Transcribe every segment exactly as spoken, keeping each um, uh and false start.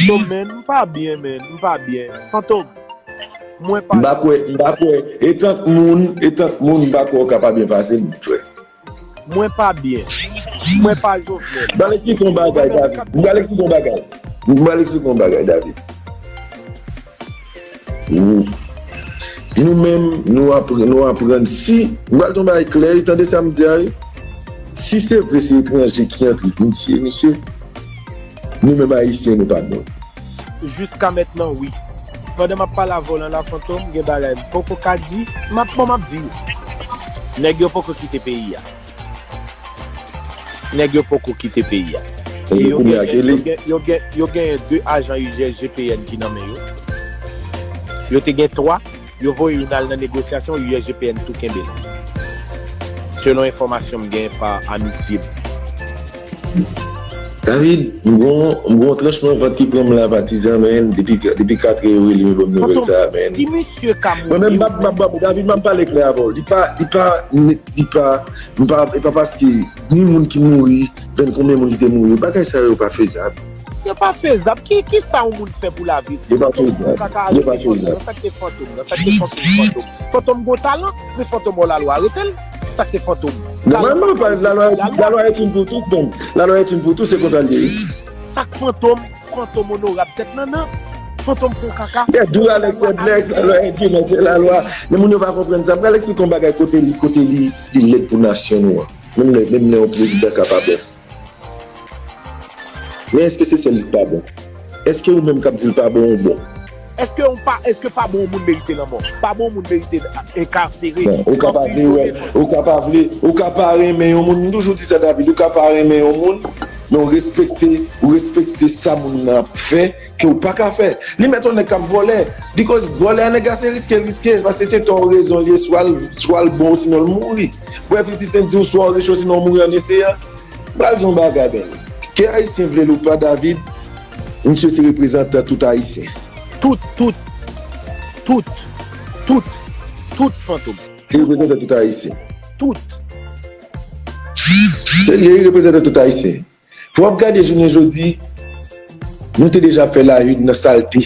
Fantom, men, m pa byen, men, m pa byen. Fantom, mwen pa M pa kwè, m pa kwè. Etank moun, etank moun, m pa kwè w ka pa byen pase m, frè. Mwen pa byen. Mwen pa Jovenel. M pral eksplike yon bagay, David. M pral eksplike yon bagay. M pral eksplike yon bagay, David. Nou, nou menm, nou apr-, nou aprann. Si, m pral di yon bagay klè, tande sa m di a, wi. Si se vre se etranje ki antre pou m tiye misye, nou menm Ayisyen, nou pa bon. Jiska mentnan, wi. Pandan m ap pale avè w lan la, Fantom, gen bagay m poko ka di, m ap, bon, m ap di w. Nèg yo poko kite peyi a. Nèg yo poko kite peyi a. E yo genyen, yo gen, yo gen, yo genyen de ajan U S G P N ki nan men yo. Yo te gen twa, yo voye youn al nan negosyasyon, U S G P N tou kenbe l. Selon enfòmasyon m gen pa Amisib. David, m gon, m gon tranchman vant ki pran m la, patizan, men, depi, depi katrè yo rele m pou m nouvèl sa, men. Si misye ka mouri, mwen menm, m ap, m ap, m ap, David, m ap pale klè avè w. Li pa, li pa, li pa, m pa, e pa paske ni moun ki mouri, venn konbyen moun ki te mouri. Bagay sa yo pa fezab. Yo pa fezab. Ki, ki sa yon moun fè pou lavi? Yo pa fezab. Yo pa fezab. Sa k te Fantom nan, sa k te Fantom, Fantom. Fantom gon talan, men Fantom wè lalwa arete l. Sa k te Fantom. Nòmalman, pa, lalwa, lalwa est une pour tous, donc. Lalwa est une pour tous, se konsa l ye. Sa k Fantom, Fantom onorab tèt nan nan. Fantom fè kaka. Dou Alex, Alex, lalwa est Dieu, men se lalwa. Men moun yo pa konprann sa. M pral eksplike yon bagay kote li, kote li, li lèd pou nasyon nou an. Menm lè, menm lè yon prezidan ka pa bon. Men èske se sèl li k pa bon? Èske ou menm k ap di l pa bon, ou bon? Èske ou pa, èske pa bon yon moun merite lanmò? Pa bon yon moun merite enkasere? Non, ou ka pa vle, wè, ou ka pa vle, ou ka pa renmen yon moun. M toujou di sa, David, ou ka pa renmen yon moun, men ou respekte, ou respekte sa moun nan ap fè, ke ou pa ka fè. Li mèt yon nèg k ap vòlè. Because vòlè a nèg la se riske l riske, paske se te yon rezon li ye, swa l, swa l bon, sinon l mouri. Brèf, li ti senp di w swa w riche, sinon w mouri an eseyan. M pral di yon bagay, men. Ke Ayisyen vle l ou pa, David, misye se reprezantan tout Ayisyen. Tout, tout, tout, tout, tout, Fantom. Li reprezantan tout Ayisyen. Tout. Serye, li reprezantan tout Ayisyen. Pou w ap gade jounen jodi, nou te deja ap fè la une nan salte,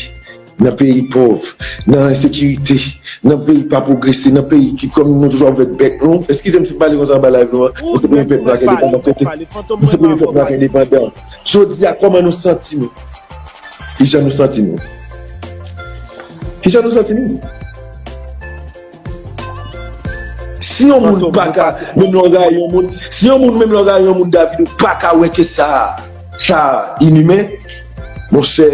nan peyi pòv, nan ensekirite, nan peyi pa pwogrese, nan peyi ki kòm nou toujou ap vèt bèk nou. Eskize m si m pale konsa anba live nou an, men se premye pèp nwa k endepandan kote. Se premye pèp nwa k endepandan. Jodi a, kòman nou santi nou? Kijan nou santi nou? Kijan nou santi nou? Si yon moun pa ka, menm lè w rayi yon moun, si yon moun, menm lè w rayi yon moun, David, ou pa ka wè ke sa, sa inimen, monchè,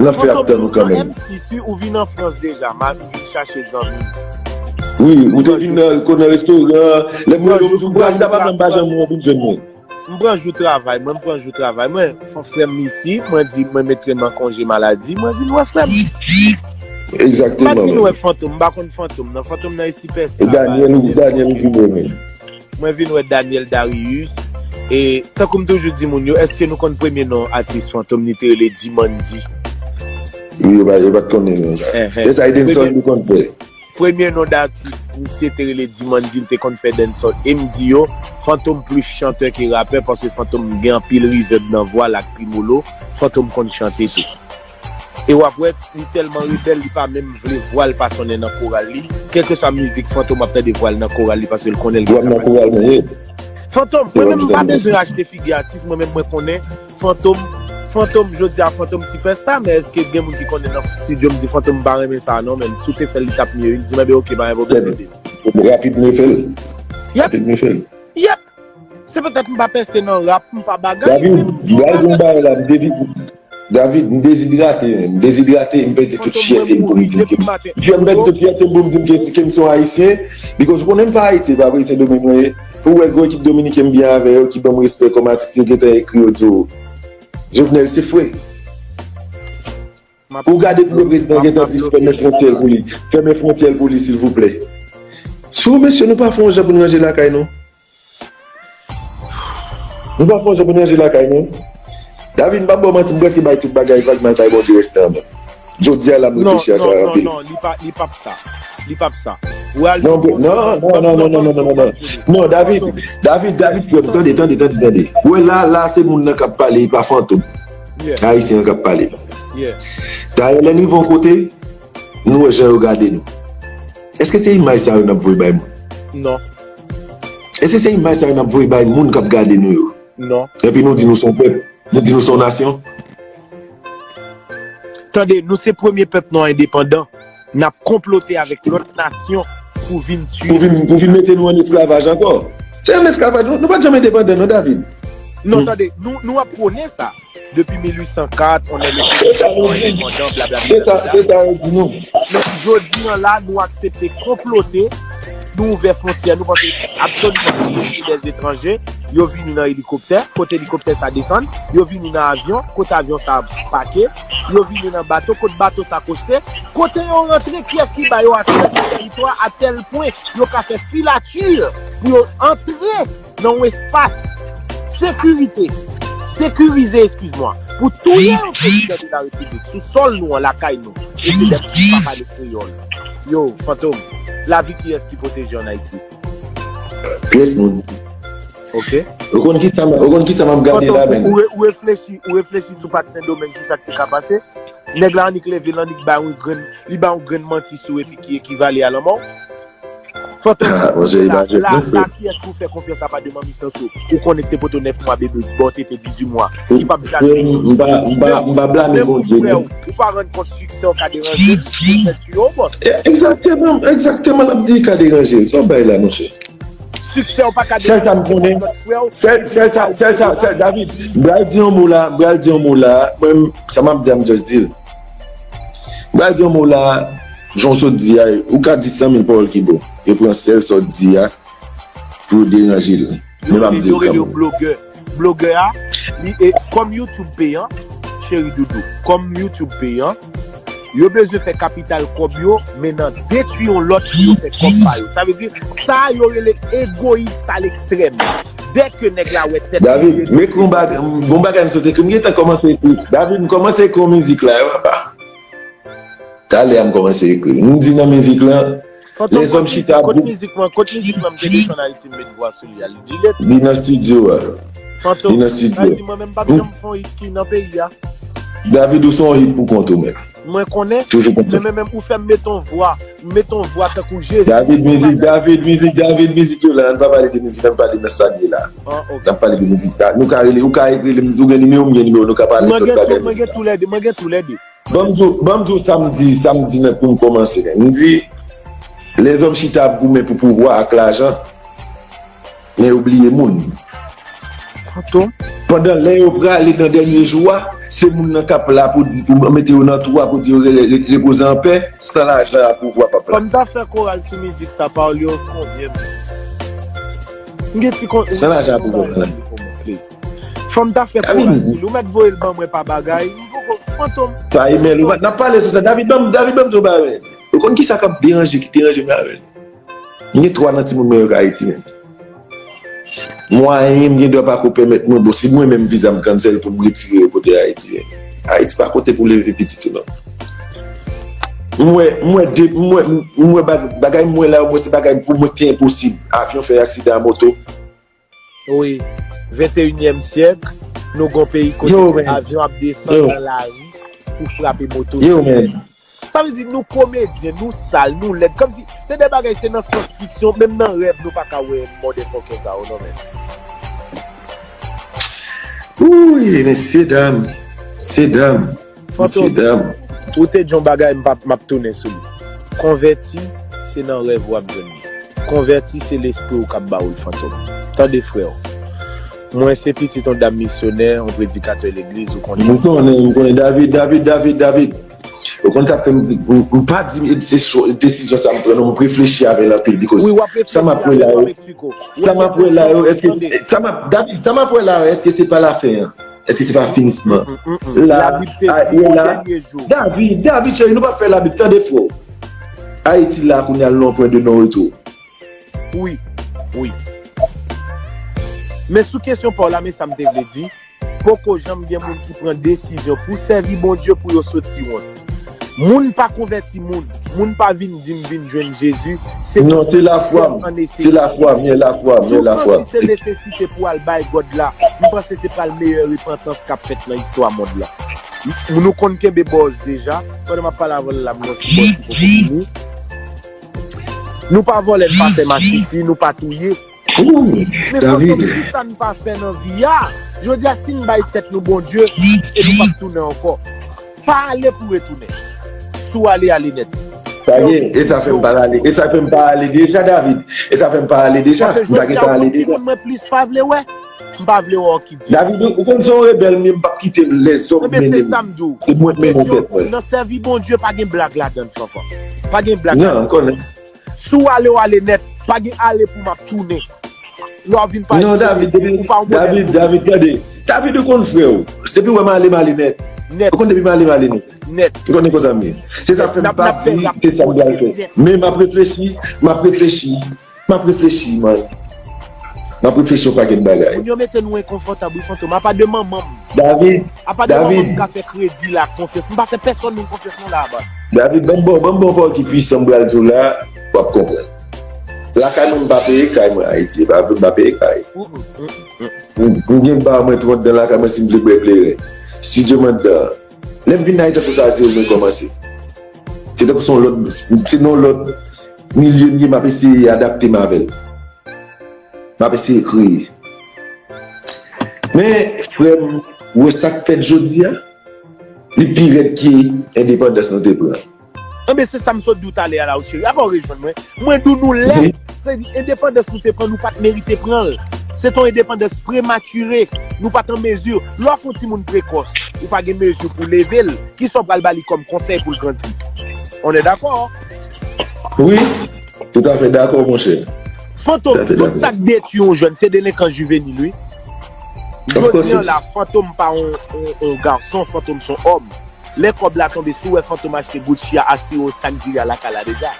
lanfè ap tann ou kanmenm. M C, si ou vin an Frans deja, m a vin chache zanmi m. Wi, ou te vin nan, nan restoran, lè m rele w, m di w, David, apa m pa janm wè w vin jwenn mwen. M pran jou travay mwen, m pran jou travay mwen. Fò frè m isi, mwen di, mwen mete m an konje maladi, mwen vin wè frè m. Egzakteman. M pa t vin wè Fantom, m pa konn Fantom nan. Fantom nan e sipèsta. E Daniel, ou, Daniel ou vin wè menm. Mwen vin wè Daniel Darius. E tankou m toujou di moun yo, èske nou konn premye non atis Fantom, li te rele Dimandi? Wi, yo pa, yo pa t konnen non sa. Lè sa e dancehall li konn fè. Premye non datis misye te rele Dimandi, li te konn fè dancehall. E m di yo, Fantom plis chantè ke rapè, paske Fantom gen anpil reverb nan vwa l ak tremolo. Fantom konn chante tou. E w ap wè, li tèlman rebèl, li pa menm vle vwa l pa sonnen nan koral li. Kèlkeswa mizik Fantom ap tande vwa l nan koral li, paske l konnen l gen kapasite. Fantom, mwen menm m pa bezwen achte figi atis, mwen menm mwen konnen Fantom, Fantom, jodi a Fantom sipèsta, men èske gen moun ki konnen nan estidyo m di Fantom m pa renmen sa non, men si w te fè l, li t ap mye wi. Li di m, enben, oke, pa gen pwoblèm, ede m. Rapid mwen fè l. Yep. Rapid mwen fè l. Yep. Se petèt m pa pèse nan rap, m pa bagay, men m se yon bagay. David, m dezidrate, men m dezidrate, m pèdi tout fyète m pou m di m ke, m pèdi tout fyète m pou m di m ke, ke m se yon Ayisyen, because ou konnen m pa Ayiti, e pa vre, Sendomeng mwen ye. Pou wè gwo ekip dominiken m byen avè yo, ki ban m respè kòm atis, yo gentan ekri yo di w, Jovenel se fre. Ou gade pou le prezidan gentan di fèmen fwontyè l pou li. Fèmen fwontyè l pou li, silvouplè. Sou mesye, nou pa fè yon jan pou n ranje lakay nou. Nou pa fè yon jan pou n ranje lakay nou. David, m p ap ba w manti, m prèske bay tout bagay vag, m al bay Bondye rèstan an menm. Jodi a la, m reflechi a sa anpil. Non, non, non, non, li pa, li p ap sa. Li p ap sa. Ou al jwenn Bondye. Non, non, non, non, non, non, non, non, non. Non, David, David, David, frè m, tande, tande, tande, tande. Ou wè la, la, se moun nan k ap pale, e pa Fantom. Ayisyen an k ap pale, baz. Dayè, lè n rive yon kote, nou wè jan yo gade nou. Èske se imaj sa yo n ap voye bay moun? Non. Èske se imaj sa yo n ap voye bay moun k ap gade nou yo? Non. Epi nou di nou se yon pèp, nou di nou se yon nasyon. Tande, nou se premye pèp nwa endepandan. N ap konplote avèk lòt nasyon pou vin tiye. Pou vin, pou vin mete nou an esklavaj ankò. Se an esklavaj, nou, nou pa t janm endepandan, non, David. Non, tande, nou, nou ap pwone sa. Depi mil uit san kat, on est le premier pèp nwa endepandan, blablabla. Se sa, se sa yo di nou. Men jodi an la, nou aksepte konplote, nou ouvè fwontyè, nou panse absoliman tout se des étrangers, yo vini nan elikoptè, kote elikoptè sa desann, yo vini nan avyon, kote avyon sa pake, yo vini nan bato, kote bato sa koste, kote yo rantre, kiyès ki ba yo aksè sou teritwa a tèl pwen yo ka fè filati pou yo antre nan yon espas sekirite, sekirize, eskiz mwa, pou touye yon prezidan de la repiblik sou sòl nou an, lakay nou, e se dèt pa pale kreyòl. Yo, Fantom, lavi kiyès ki pwoteje ann Ayiti? Pyès moun. Ok. Ou konn kisa, ou konn kisa m ap gade la, menm? Ou, ou reflechi, ou reflechi sou pa t Sendomeng, kisa k te ka pase? Nèg la annik leve, l annik bay yon grenn, li bay yon grenn manti sou epi ki ekivale a lanmò. Fantom, ah, monchè, la, la, la, kiyès pou fè konfyans apa de manmi Sansou? Ou konnen k te pote nèf mwa bebe, bò tete dizuit mwa, ki p ap jan. M pa, m pa, m pa blame Bondye, non. Ou pa rann kont siksè w ka deranje, ou fè tiye w, bòs. Egzakteman, egzakteman, l ap di ka deranje. Sa w bay la, monchè. Siksè w pa ka deranje lòt frè w. Sèl sa m konnen, sèl, sèl sa, sèl sa, sèl, David, m pral di yon mo la, m pral di yon mo la. Mwen, sa m ap di a, m just di l. M pral di yon mo la, jan w sot di a, ou ka di san mil pawòl ki bon. Yo pran sèl sa w di a pou yo deranje l. Men m ap di l kanmenm. Blogè. Blogè a, li, e, kòm YouTube peyan, cheri doudou, kòm YouTube peyan, yo bezwen fè kapital kòb yo, men nan detwi yon lòt pou yo fè kòb pa yo. Sa vle di, sa yo rele egoyis a lekstrèm. Dèke nèg la wè tèt li. David, men gon bagay, gon bagay m sot ekri, m gentan kòmanse ekri. David, m kòmanse ekri yon mizik la, wi, papa. Talè a m kòmanse ekri. M di nan mizik lan, Fantom, lèzòm chita. Kot mizik mwen, kot mizik mwen, m te desann Ayiti, m met vwa sou li a. Li di let. Li nan estidyo a. Fantom, li nan estidyo. Sa vle di mwen menm m p ap janm fè yon hit ki nan peyi a. David, ou se yon hit pou kont ou menm. Mwen konnen. Toujou konn sa. Men, men, men, ou fè m met yon vwa, m met yon vwa tankou Jezi. David mizik, David mizik, David mizik yo la, ann pa pale de mizik, ann pale nan sa n ye la. Ah, ok. N ap pale de mizik la. Nou ka rele, ou ka rele m, ou gen nimewo, m gen nimewo, nou ka pale de lòt bagay mizik la. Mwen gen tou lè de, mwen gen tou lè de. Ban m di w, ban m di w sa m di, sa m di nan pou m kòmanse. M di, lèzòm chita ap goumen pou pouvwa ak lajan, men yo bliye moun. Fantom. Pandan lè yo prale nan dènye jou a, se moun nan k ap la pou di, pou mete yo nan twou a, pou di yo re-, re-, repoze anpè, san lajan a pouvwa p ap la. Fò m ta fè koral sou mizik sa, pawòl yo konvyen m. M gen ti kon-, san lajan a pouvwa p ap la. Please. Fò m ta fè koral sou li. Ou mèt voye l ban mwen pa bagay. M poko, Fantom. Pa imèl ou. N ap pale sou sa. David, ban m, David, ban m di w bagay. Ou konn kisa k ap deranje, ki deranje m avè l? M gen twa nan timoun mwen yo k Ayiti menm. Mwayen m gen dwa pa ko pèmèt mwen, bon, si mwen menm viza m cancel pou m retire yo kote Ayiti menm. Ayiti pa kote pou leve pitit ou non. M wè, m wè de, m wè, m wè bag-, bagay m wè la yo, mwen se bagay pou mwen ki te enposib. Avyon fè aksidan a moto. Wi, venteyinyèm syèk, nou gon peyi kote avyon ap desann nan lari pou frape moto. Yo, men. Sa vle di nou komedyen, nou sal, nou lèd. Kòmsi se de bagay, se nan syans fiksyon, menm nan rèv nou pa ka wè motherfucker sa yo non, men. Wouy, mesye dam. Mesye dam. Fantom, ou te di yon bagay, m p ap, m ap tounen sou li. Konvèti, se nan rèv w ap jwenn li. Konvèti, se lespri w k ap ba w l, Fantom. Tande, frè w. Mwen se pitit yon dam misyonè, yon predikatè legliz, ou konnen. M konnen, m konnen. David, David, David, David. Ou konn sa k fè m, m, m pa di se cho-, desizyon sa m pran, non, m reflechi avè l anpil, because sa m ap wè la yo, sa m ap wè la yo, èske, sa m ap, David, sa m ap wè la yo, èske se pa lafen an? Èske se pa finisman? La, Labib te di, o dènye jou. David, David, cheri, nou p ap fè Labib, tande, frè. Ayiti la, kounye a, l nan yon pwen de non retou. Wi, wi. Men sou kesyon pa w la, men sa m te vle di, poko janm gen moun ki pran desizyon pou sèvi Bondye pou yo soti wont. Moun pa konvèti moun. Moun pa vin di m vin jwenn Jezi, se Non, se lafwa m. Se lafwa m, men lafwa m, men lafwa m. Si w santi se nesesite pou w al bay God la, m panse se pral meyè repantans k ap fèt nan istwa mond la. M- Nou konn kenbe bòz deja, pandan m ap pale avè l la, m nan ti bòz ki poko fini. Nou pa vòlè, n pa fè masisi, nou pa touye. Men Fantom, kisa n pa fè nan vi a? Jodi a, si n bay tèt nou Bondye, e nou p ap tounen ankò. Pa ale pou retounen. Si w ale, ale nèt. Sa gen, e sa fè m pa ale. E sa fè m pa ale deja, David. E sa fè m pa ale deja. Paske M ta jodi a, gentan ou ale konn ki deja. Moun mwen plis pa vle wè? M pa vle wè Kiddy. David, ou, ou konn se yon rebèl m ye, m p ap kite lèzòm Ebyen, se mennen m. Sa m di w. Se mwen k mennen tèt mwen. Nan sèvi Bondye, pa gen blag ladan l, Fanfan. Pa gen blag ladan l. Non, m konnen. Si w ale, w ale nèt. Pa gen ale pou m ap tounen. Lè w vin pale Non, David, depi, ou pa yon modèl David, pou David, tande. David, ou konn frè w. Depi w wè m ale, m ale nèt. Nèt. Ou konn depi m ale, m ale nèt. Nèt. Ou konnen konsa m ye. Se sa fè m p ap di, se sa m pral fè. Men m ap reflechi, m ap reflechi, m ap reflechi, man. M ap reflechi yon pakèt bagay. Moun yo mete nou enkonfòtab, wi, Fantom. Apa de manman m. David, Apa de manman m David. Ka fè kredi la konfyans. M pa fè pèsonn moun konfyans non la, bas. David, ban m bon, ban m bon pawòl ki pwisan m pral di w la, w ap konprann. Lakay mwen, m pa peye kay mwen Ayiti, m pa, m pa peye kay. Mm, mm, mm, mm. M, m gen ba mwen tou anndan lakay mwen si m vle bwè kleren. Estidyo m anndan. Lè m vin Ayiti tankou sa, zewo mwen kòmanse. Se tankou se yon lòt, se nan yon lòt milye m ye, m ap eseye adapte m avè l. M ap eseye kreye. Men, frè m, ou wè sa k fèt jodi a? Li pi rèd ke endepandans nou te pran. Anben, se sa m sot di w talè a la, wi, cheri. Apa w rejwenn mwen? Mwen di w nou lèd. Wi. Se di, endepandans nou te pran, nou pa t merite pran l. Se t yon endepandans prematire. Nou pa t an mezi. Lè w fè yon timoun prekòs, ou pa gen mezi pou leve l. Kisa w pral ba li kòm konsèy pou l grandi? On est d'accord? Wi, toutafè dakò, monchè. Fantom, tout sa k detwi yon jèn, se delenkan jivenil, wi. Jodi an la, Fantom pa yon, yon, yon gason, Fantom se yon òm. Lè kòb la tonbe, si w wè Fantom achte Gucci a, asire w sak diri a lakay la deja.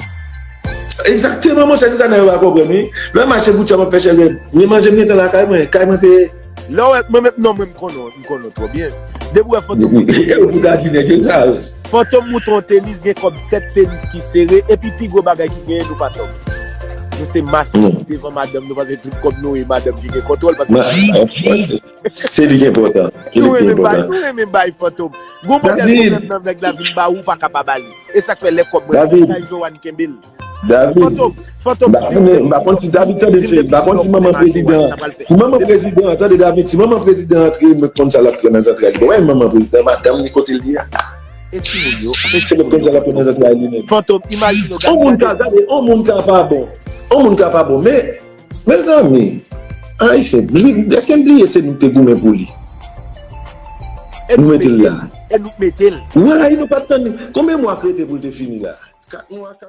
Egzakteman, monchè, se sa nèg yo pa konprann, wi. Lè m achte Gucci a, m ap fè chèlbè. Men manje m gentan lakay mwen, kay mwen peye. Lè w wè, mwen menm, non, mwen m konnen w, m konnen w twò byen. Depi w wè Fantom mouton, e ou pou ta di nèg yo sa, wi. Fantom mouton tenis, gen kòb sèt tenis ki sere, epi pi gwo bagay ki genyen, nou pa tòg. Nou se mas devan madanm nou, paske tout kòb nou e madanm ki gen kontwòl, paske Se li ki enpòtan. Se li ki enpòtan. Nou renmen bay Fantom. Gon modèl pwoblèm nan nèg la vin ba ou, ou pa ka pa ba li. E sa k fè lè kòb mwen vin kay Joanne kenbe l. David. Fantom, Fantom, m pa konnen, m pa konn si David tande fè, m pa konn si manman prezidan. Si manman prezidan, tande David, si manman prezidan antre, mwen konn sa l ap pran nan zantray li. Bon, wè manman prezidan, madanm li kote l ye a. E timoun yo, e timoun yo. Se mwen konn sa l ap pran nan zantray li menm. Fantom, imajine w gade. On moun ka gade, on moun ka pa bon. On moun ka pa bon, men Mezanmi, Ayisyen, li, èske n bliye se nou k te goumen pou li? Nou mete l la. E nou k mete l. Why nou pa t tann li? Konbyen mwa k rete pou l te fini la? Kat mwa, kat